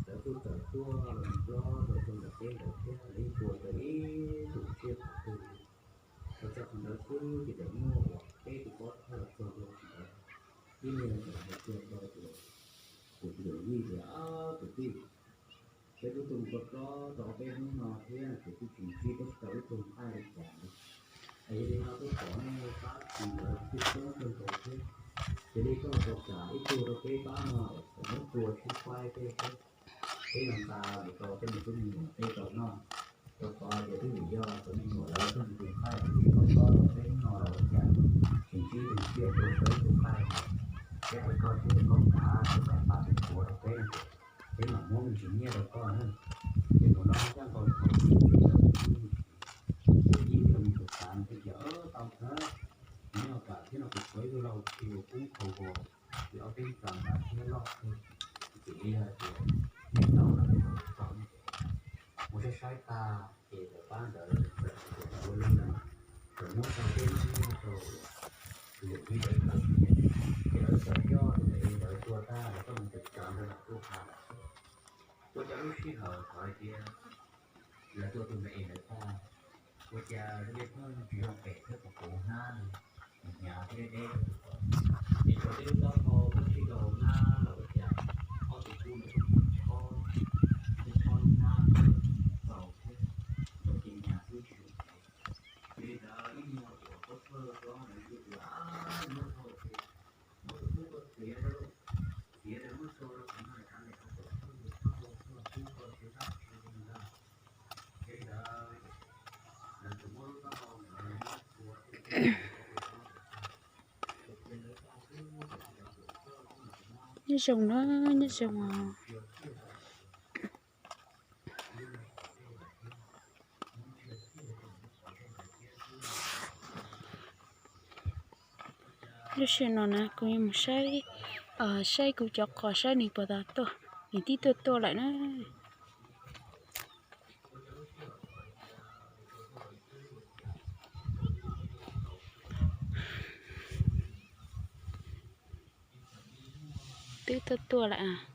Lawv kuj tawm tuaj los nyob rau ntawm teb ntawd thiab, lawv yeej tua tau ib tug tsiaj qhov twg. Thaum txog qhov ntawd xwb ces txawm muaj uas peb tus pov thawj txog rau qhov ntawd, ib niag txawm hais kiag rau kuv tus yawm yij tias, Kwv tij, peb twb tuaj mus tau plob tau ob peb hnub no thiab ces kuj tseem ntsib peb tsis tau ib tug nqaij li cas li. Es yog li no peb pom nej pab tsis lawv kuj coob kawg nkaus thiab, ces li koj puas kam ib tug rau peb pab no es kom muab tua sib faib tej thiab, peb yuav nqa mus rau peb tus tub me nyuam peb tau noj. Rau qhov tias twb vim yog tus me nyuam lawv tuaj mus tus nqaij tus ib kob kob rau peb hnub no los ua cas tseem ntsib tus tsiaj tua peb tus nqaij no. Thiab hais koj thiab koj kav tus kav pab tus puav rau peb no ces peb mam muab me ntsis nyiaj rau koj na. Ces thaum no thiaj nkaus thaum tus yawm yij cov me tus kav thiaj tias, Tau kawg, nyob kam thiab no kuv tshuav ib tug lau tshis uas kub khaus vos, ces ob peb txav nqa thiab loj kawg, ces yog tias nej tau no peb tau tau. Mus saib saib tag ces cov pab ntawd txawm ua li no, txawm muab tau tej nyiaj rau tus yawm yij ntawd tag, ces lawv txawm coj tus me es ntawd tua tag lawv coj mus tsev tsav ntawd lawm tuaj ha lawm xwb. Ua cas lub sij hawm thaum hais tias lawv tua tus me es ntawd tag, ua cas zoo li pheej tsis zoo pem thiab puv puv hnab li, hnyav thiab deb deb rau tus ko. Ces txog tej lub taub hau, taub tsib rau hnab los ua cas ob tug kub ntawd pheej chob, pheej chob lub hnab thiab txaus thiab, nkaus ces hnyav xwb tsis zoo pem. Yog li ntawd ib nyuag uas pov thawj hlob ntawd thiaj tias, Muab rau hauv ces muab tus kub ko txiav rau, txiav rau muab tso rau qhov no, rov qab mus rau tom thawj tus taub hau, thawj tus kub ko txiav tag tsis zoo ntag. Yog li ntawd lawv txawm muab lub taub hau ntawd muab txua thiab Nyob zoo na, nyob zoo os. Lub sij hawm no na kuv yuav mus saib, saib kuv cov qos saib nws puas tau tuaj, nws twb tuaj tuaj lawm na. Twb tuaj tuaj lawm.